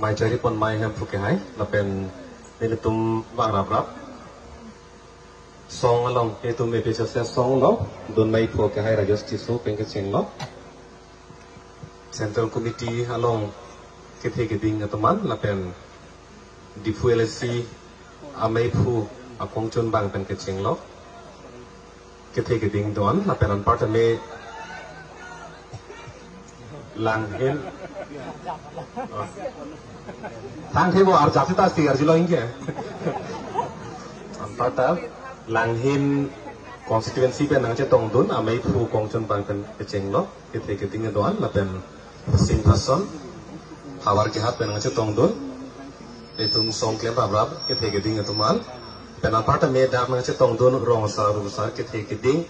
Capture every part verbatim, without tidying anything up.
Mai chari pon mai hem phu kehai, lapen nelitum vang rap rap. Song along, itum A P H L C asong along, dun mai phu kehai Rajesh Tisso pen kechenglo. Central Committee along kethe keding atum an, lapen Diphu L A C amei phu akongchun bang pen kechenglo. Kethe keding do-an, lapen anparta me langhin. Oh. Thang thebo arjap sita si arjulo ingke. Anparta langhin constituency pen nangchetongdun, amei phu kongchun bang pen kechenglo. Kethe keding do-an, lapen sing person. Havar kehat pen nangchetongdun. Itum song klem rap rap, kethe keding atum an. Pen anparta me dak nangchetongdun, rong asar, rong asar, kethe keding.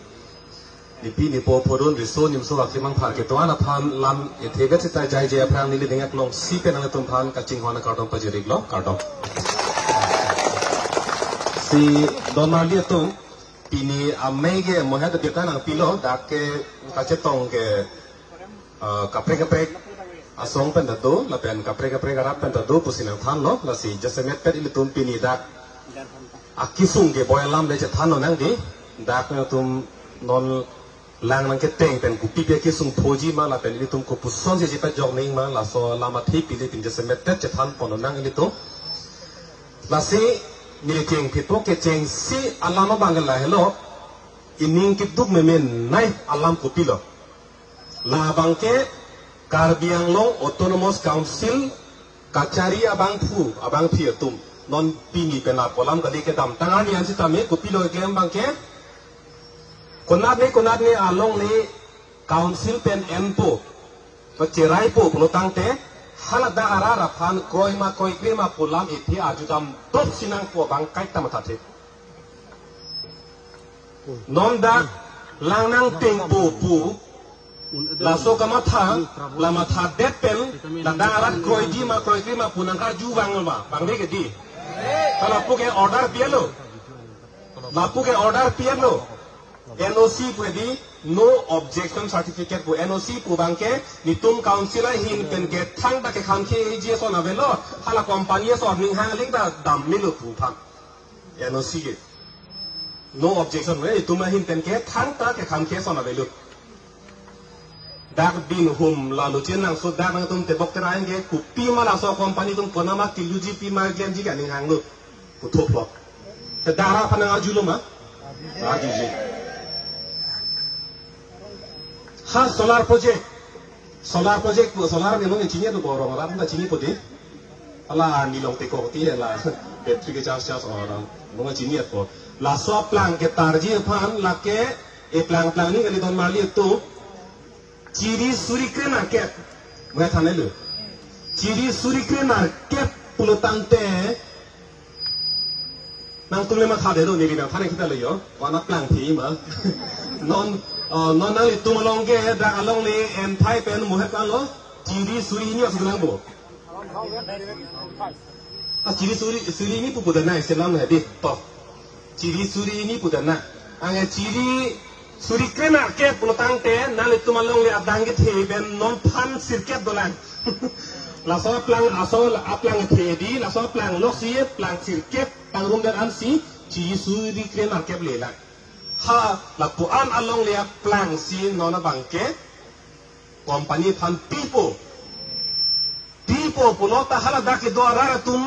Nipi nipo phodun, riso nimso akimang phar ketuan aphan lam ethe vet sita jaije aphrang neli dengak longsi pen nangtum aphan kachinghon akardom pajir-iklo, kardom. Si don marli atum, pini amei ke mohet abirta nangpilo, dak ke kachetong ke, eh, kaprek kaprek asong pen ta do, lapen kaprek kaprek arat pen ta do, pusi nangthanlo, lasi jasemet pet ilitum pini dak akisung keboi alam le chethan lonang dei, dak nangtum non lang nangketeng pen kopi pi akisung phoji ma, lapen ilitum kopuson si chepajok nang ma, laso alam athe pili pin jasemet pet chethan pon lonang ilitum. Lasi neli kecheng phitpo, kechengsi alam abang ke lahelo, ining keduk memenei alam kopilo. Labang ke Karbi Anglong Autonomous Council kachari abangphu, abangpi atum. Non pini pen alam kali kedamtang arni an sitame kopilo keklem abang ke, konat ne konat ne along ne council pen enpo, to cheraipo pulo tangte, haladak arat aphan kroi ma kroikre ma pu alam ethe arjudam dopsi nangpo abang kaita mathathe. Non dak lang nangtengpo pu, laso kamatha, la mathadet pen, ladak arat kroiji ma kroikre ma pu nangkarju vanglo ma, vangve ke dei. Ta lapu ke order pi-etlo. Lapu ke order pi-etlo. N O C pu dei, no objection certificate pu, N O C pu abang ke, nitum council ahin pen ke thangta kekhang keji ason avelo, hala company ason ning hang ling ta dam melo pu aphan. N O C ke. No objection, eh, itum ahin pen ke thangta kekhang ke ason avelo. Dak bin hum lalu chin nangso dak nangtum tebok terai ke kopi ma laso company atum konat ma kiluji pi ma klemji ke aning hanglo. Puthuplo. Te dak arat aphan nang arjulo ma? Arjuji. Ha solar project. Solar project pu, solar memang chini atu borong alam ta chinipo dei. Hala nilong teko ti hala battery ke charge charge orang. Memang chini atu. Laso aplang ketarji aphan lake eplang plang ni kali don marli atum. Chiri suri krenerkep. Mo thanlo. Chiri suri krenerkep pulo tangte nangtum le matha detlo, neli nangthan kita lo yo. Wana plang thi ma. Non, eh, non nanglitum along ke dak along le enthai pen mohet kan lo. Chiri suri hini asu lang bo. Ah, chiri suri, suri hini pupu dan nai selam hadi. To. Chiri suri hini pu dan na. Anke chiri suri krenerkep pulo tangte nanglitum along le adang kethe pen non phan sirkep dolang. Laso aplang, aso aplang kethe dei, laso aplang loksi aplang sirkep pangrum dan ansi chiri suri krenerkep lelang. Ha lapu-an along le aplang si non abang ke company aphan pipo. Pipo pulo ta haladak kedo arat atum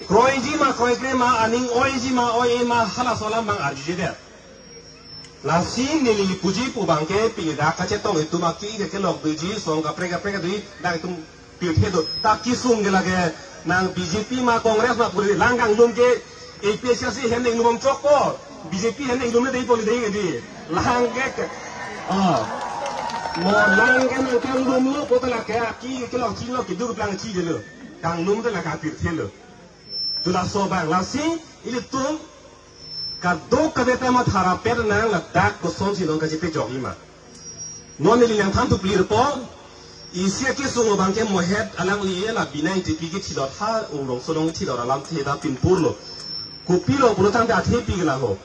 kroiji ma kroikre ma, aning oiji ma oi ma, halaso alam abang arjujedet. Lasi neli puji pu abang ke pini dak kachetong itum aki ke kelok doji, song kaprek kaprek dei, dak itum pirthe do. Ta kisung ke lake nang B J P ma Congress ma pu le lang kanglum ke A P H L C hem inglum chokpo, B J P hem inglum deipo le dei dei. Lang ke ke. Oh. Mo lang ke nang kanglumlo pu ta lake aki kelok chilo keduk plang chijelo. Kanglum ta lake pirthelo. Tu laso abang lasi ilitum kadokave ta matha rapet nang ladak kosonsi non kachepajokji ma. Non neli nangthan thuplirpo, isi akisung abang ke mohet alangli la binai T P kethilot ha Umrongso along thilot alamthe ta pinpurlo. Kopilo pulo tangte athepi ke laho.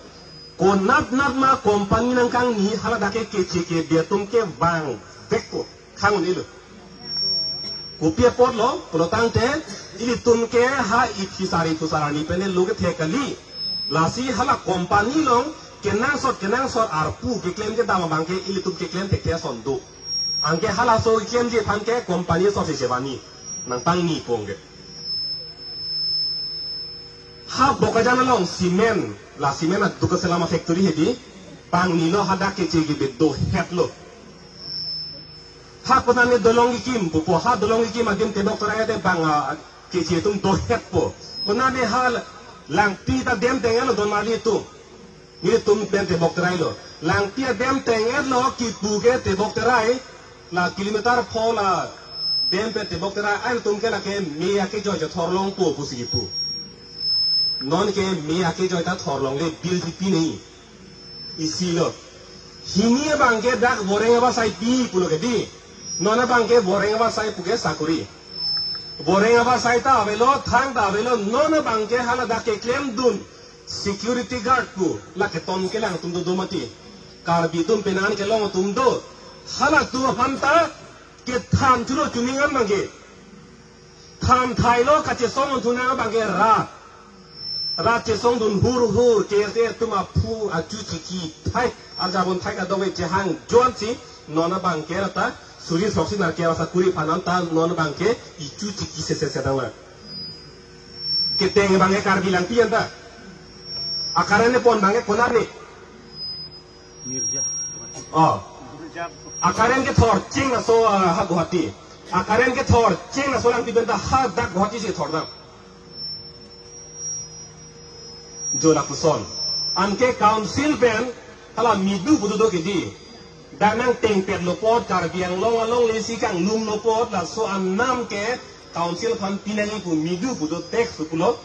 Konat nat ma company nangkangni haladak ke keche kebe atum ke vangvekpo. Khang un-elo. Kopi apotlo, pulotangte, ilitum ke ha iphisar ipusar arni pen lo kethek kali. Lasi hala company along kenangsot kenangsot arpu keklem kedam abang ke ilitum keklem thekthe ason do. Anke halaso keklemji aphan ke company asonsi chevangji. Nangpangni pong ke. Ha Bokajan along cement, la cement aduk keselam a-factory hedi, pangnilo hadak keche kebe dohetlo. Ha konane dolong kekim pupo, ha dolong kekim adim tebok terai te bang, ah, keche atum dohetpo. Konane ha Langpi ta dam teng-etlo don marli atum. Nelitum pen tebok terailo. Langpi adam teng-etlo kipu ke tebok terai. La kilometer pho la dam pen tebok terai. Ilitum ke lake me akejoi chethor longpo pusi kipu. Non ke me akejoi ta thor longle, bill si pi nangji. Isilo. Hini abang ke dak boreng ava sai pi pulo ke di. Non abang ke boreng ava sai pu ke sakori. Boreng ava sai ta avelo, thang ta avelo, non abang ke hala dak keklemdun security guard pu, lake ton kelang atum dodo mati. Karbi atum penan kelong atum do. Halatum aphan ta kethan chulo chuning an abang ke. Than thailo kachesong atum nang abang ke rat. Rat chesongdun hur hur, K S A atum aphu achu chiki thai, arjabon thai kadokave chehang jonsi, non abang ke rata, suri soksi nar ke rasa kuri phanan ta, non abang ke ichu chiki se se se dang la. Keteng abang ke Karbi Langpi anta. Akaren ne pon abang ke konane. Mirja. Oh. Mirja. Akaren kethor cheng laso, ah, ha Guwahati. Akaren kethor cheng laso Langpi pen ta hadak Guwahati si thor dam. Jo lapuson. Anke council pen hala midu pu dodo ke di. Dak nangtengpetlo apot Karbi Anglong alongle si kanglumlo apot laso anam ke council aphan pi nangji pu midu pu do tax pu pulo.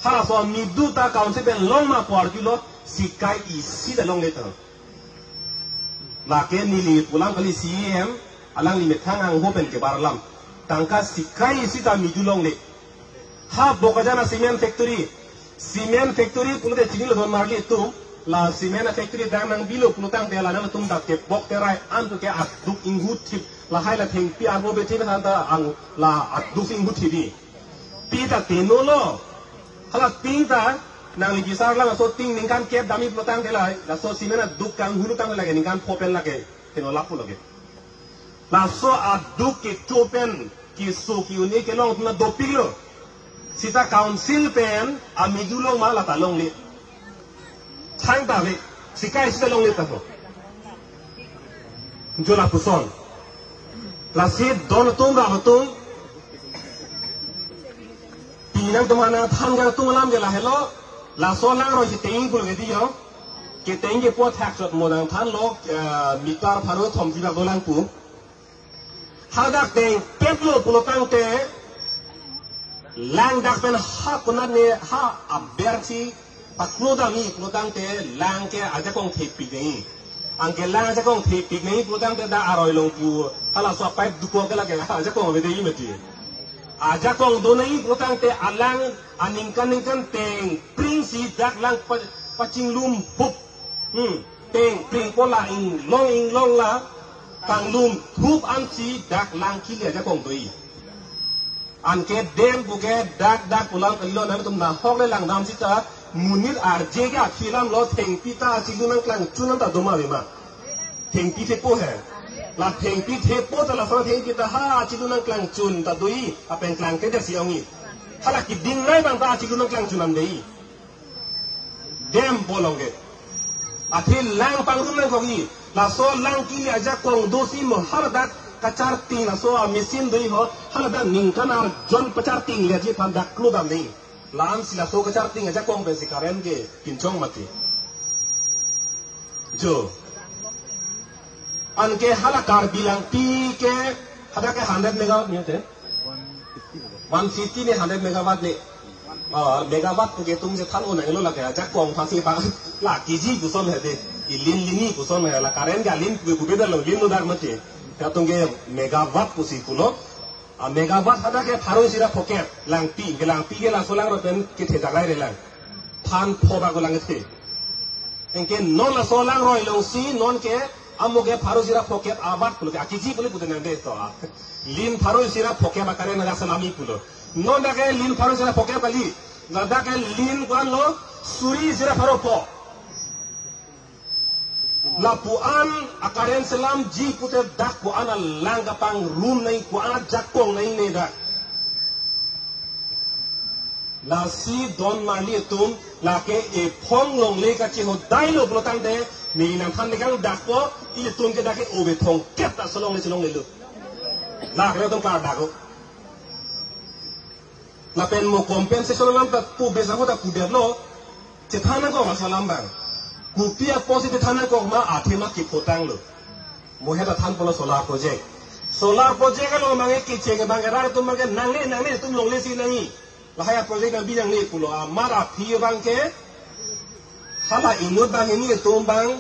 Halaso midu ta council pen long ma apor kilo sikai isi ta longle ta. Lake neli pu alam kali C E M, alangli methang angho pen kebar alam. Tangka sikai isi ta midu longle. Ha Bokajan a-cement factory. Cement factory pulote chinilo don marli atum. La cement a-factory dak nangbilo pulotangte la nangtum dak tebok terai an tu ke aduk inghu thip. Lahai la thengpi arvo bethip han ta ang la aduk inghu thip di. Pi ta tenolo. Hala tin ta nangli bisar lang laso tin ningkan kep damji pulotangte la, laso cement aduk kanghu tangte lake ningkan pho pen lake teno lapu lake. Laso aduk kecho pen keso ke-un-e kelong atum ta dopiklo. Seta council pen amidu long ma la ta longle. Thang ta ave, sikai isi ta longle ta ho. Jo lapuson. Lasi don atum ram atum. Pi nangtum aphan nangthan kangtung alam ke lahelo. Laso langroi si teng pulo ke di ho. Keteng ke po thak sot mo nangthanlo, eh, meter pharo thom sibak dolang pu. Hadak tengpetlo pulotangte, lang dak pen ha konat ne ha aber si paklo damji pulotangte lang ke ajakong thepik nangji. Anke lang ajakong thepik nangji pulotangte dak aroi along pu halaso a-pipe duko ke lake ajakong avedetji mati. Ajakong do nangji pulotangte alang aningkan ningkan tengpring si dak lang pa-, pachinglum hup. Hmm. Tengpring po la inglong inglong la kanglum thup ansi dak lang kili ajakong doji. Anke dam pu ke dak dak pu alam kalilo nangtum nahok le langdam seta monit arje ke aphi alamlo thengpi ta achilu nangklangchun an ta do ma ave ma. Thengpi thepo he. La thengpi thepo ta lason thengpi ta ha achilu nangklangchun ta doji, apeng klang ke desi ongji. Hala keding nai abang ta achilu nangklangchun an doji. Dam pu along ke. Athe lang pangrum nangkokji. Laso lang kili ajakong dosi mo haladak kacharting laso a-machine doji ho. Haladak ningkan arjon pacharting leji aphan dak klo dam nangji. La-ansi laso kacharting ajakong pensi current ke pinchong mati. Jo. Anke hala Karbi Langpi ke hadak ke hundred megawatt ni te. One fifty ni hundred megawatt ni. Ah, megawatt ke tum je than unang lo lake ajakong pasi pa la kiji puson hedi. Ilin lini puson he la current ke alin pu pu beda lo lin lo dak mati. Ya tum ke megawatt pusi pulo. Ah, megawatt hadak ke pharo isi ra pocket Langpi, ke Langpi ke laso langroi pen kethe jagai re lang. Than pho ba ko lang kethe. Anke non laso langroi alongsi non ke Amo ke pharo isi ra phokep abat pulo ke, akiji pulo pute nang de to. Lin pharo isi ra phokep akaren na selami pulo. Non dak ke lin pharo isi ra phokep kali. Ladak ke lin ko-an lo, suri isi ra pharo pho. Lapu-an akaren selamji pute dak ko-an alang kapangrum nai, ko-an ajakong nai ne dak. Lasi don marli atum, lake ephong longle kachehodai lo pulo tangte, ne nangthan lekang dakpo, ilitum ke dak ke ove thongkep ta cholongle cholongle lo. Lake atum kardaklo. Lapen mo compensation alam ta pu besa ko ta pudetlo. Chethan nangkok ma alam abang. Kopi apotsi chethan nangkok ma, athema kipotanglo. Mo heta than pulo solar project. Solar project along abang ke kecheng abang ke rat atum abang ke nangne nangne atum longle si nangji. Lahai a project nangbi nangne pulo amat aphi abang ke. Hala inut abang ke nelitum abang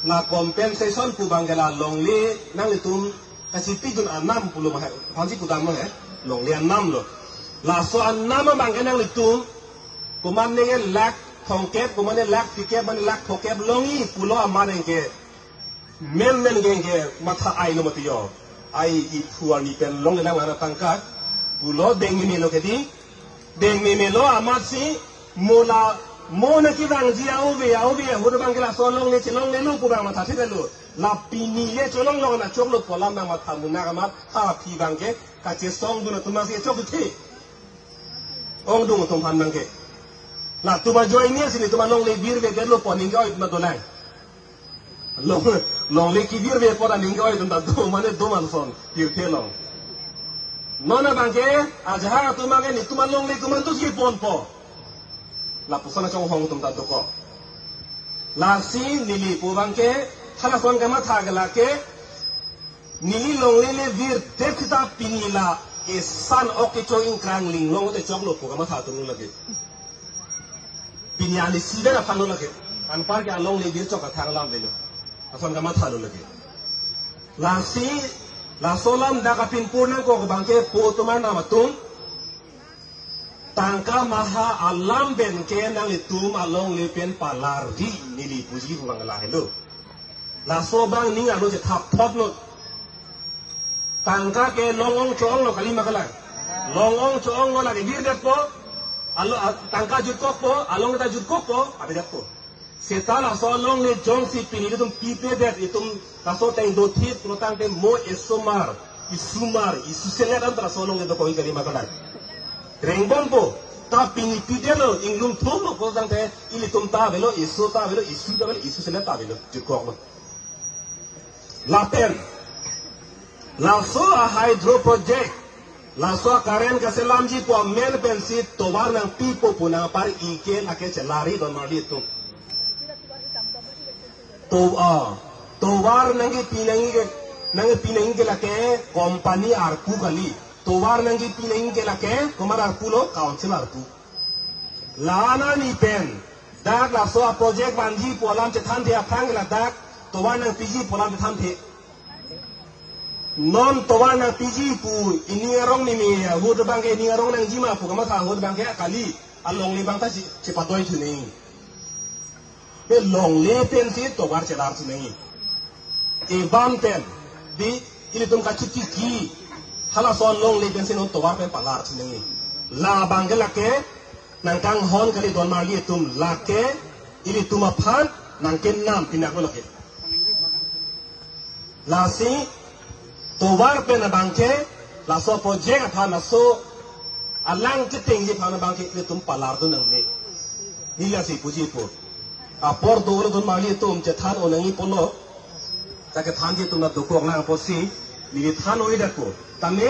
la compensation pu abang ke la longle nanglitum kachipidun anam pulo ma he. Aphansi pudamlo he. Longle anam lo. Laso anam abang ke nanglitum komatne ke lakh thongkep, komatne lakh phlikep, mane lakh phokep longji pulo amat abang ke. Men men ke ke matha ai lo mati yo. Ai iphu arni pen longle lang ana tangka. Pulo dengmemelo ke di. Dengmemelo amatsi mo la mo na kevangji a-ove a-ove ahut abang ke laso longle chelonglelo pu abang matha theklo. La pini le cholonglong na choklo pu alam abang matha munak amat ha aphi abang ke kachesongdun atum si chok the. Ongdung atum aphan abang ke. Latum ajoine si nelitum alongle birve detlo pu aning ke-oi atum ta dolang. Long, longle kebirve apot aning ke-oi atum ta do, mane do manson, pirthe along. Non abang ke, ajahak atum abang ke, nelitum alongle komantusi ponpo. Lapuson achonghong atum ta dokok. Lasi neli pu abang ke, halason kamatha ke lake, neli longle le virdet seta pini la, esan ok kecho ingkrang linglong te choklo pu kamatha atum lake. Pini ani sida na phano lake. Anpar ke alongle virchok athang alam avelo. Ason kamatha lo lake. Lasi, laso alam dak apin pur nangkok abang ke po atum arnam atum. Tangka maha alam pen ke nanglitum alongle pen palarji neli puji pu abang lahelo. Laso abang ning arlo chethap thotlo. Tangka ke long-ong cho-ong lo kali ma kalang. Long-ong cho-ong lo lake virdetpo. Alo, a, tangka jutkokpo, alongle ta jutkokpo, avedetpo. Seta laso alongle jongsi pini ilitum pipedet, itum laso ateng dothip, pulo tangte mo esomar, isumar, isuselet anta laso alongle dokok kali ma kalang. Rengbompo, ta pini pidetlo, inglum thumlo pulo tangte, ilitum ta avelo, isu ta avelo, isu ta avelo, isuselet ta avelo, jutkoklo. Lapen, laso a-hydro project, laso a-current kaselamji pu amen pensi tovar nangpipo pu nangpar-i ke lake chelari don marli atum. To, ah, tovar nangkepi nangji ke, nangkepi nangji ke lake company arpu kali. Tovar nangkepi nangji ke lake, komat arpu lo, council arpu. La-an arni pen, dak laso a-project vanji pu alam chethanthe aphrang ke ladak, tovar nangpiji pu alam chethanthe. Non tovar nangpiji pu ining arong meme ahut abang ke ining arong nangji ma pu kamatha ahut abang ke kali, alongle abang ta che, chepatoi thu nangji. Pe longle pensi tovar chelar thu nangji. Ebam pen, di, ilitum kachitiki, halason longle pensi non tovar pen palar thu nangji. Labang ke lake, nangkanghon kali don marli atum lake, ilitum aphan, nangkenam pinak lo lake. Lasi, tovar pen abang ke, laso project aphan laso, alang ketengji aphan abang ke ilitum palar dun nangne. Neli lasi puji pu. Apor dolo don marli atum chethan-o nangji pulo. Ta kethanji atum ta dokok lang apotsi. Neli than-o-i dakpo. Tame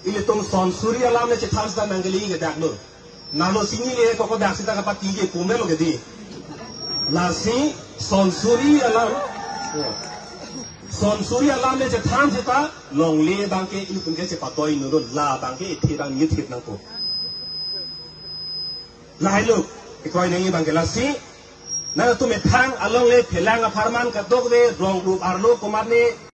ilitum son suri alam le chethan seta nangkele ke daklo. Nalo sini le koko dak seta kapatiji pu melo ke di. Lasi son suri alam. Son suri alam le chethan seta longle abang ke ilitum ke chepatoi nolo labang ke ithi abang nithip nangpo. Lahai lo, ikoi nangji abang ke lasi, nangtum methang alongle phelang apharman kadokave rong rup arlo komatne,